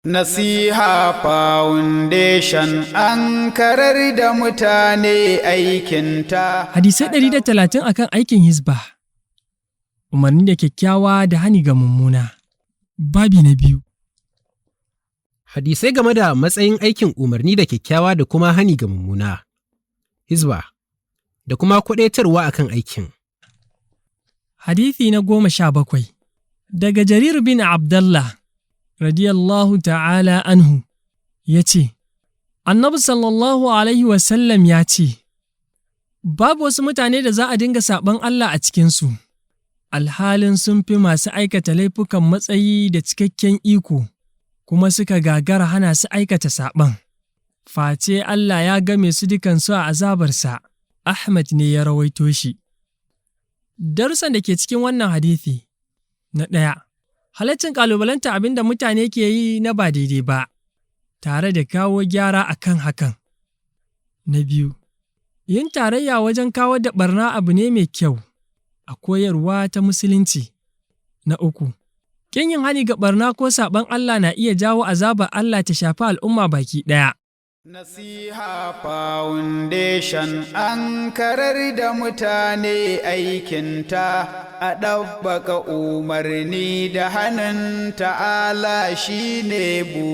Nasiha Foundation an karar da mutane aikinta. Hadisai 130 akan aikin Hizba. Umarni da kyakkyawa da hani ga mummuna. Babi na biyu. Hadisai game da matsayin aikin umarni da kyakkyawa da kuma hani ga mummuna, Hizba, da kuma kwaɗaitarwa akan aikin. Hadithi na 17. Daga Jarir bin Abdallah, radiyallahu ta'ala anhu, ya ce, Annabi sallallahu Alaihi wasallam ya ce, Babu wasu mutane da za a dinga saɓon Allah a cikinsu, alhalin sun fi masu aikata laifukan matsayi da cikakken iko, kuma suka gagara hana su aikata saɓon. Face Allah ya game su dukansu a azabarsa, Ahmad ne ya rawaito shi. Darussan da ke cikin wannan hadithi. Na ɗaya, halaccin ƙalubalanta abin da mutane ke yi na ba daidai ba, tare da kawo gyara a kan hakan. Na biyu, yin tarayya wajen kawar da ɓarna abu ne mai kyau a koyarwa ta Musulunci. Na uku, ƙin yin hani ga ɓarna ko saɓon Allah na iya jawo azabar Allah ta shafi al'umma baki ɗaya. Nasiha Foundation an karar da mutane aikinta a ɗabbaka umarni da hannun ta'ala shine bu.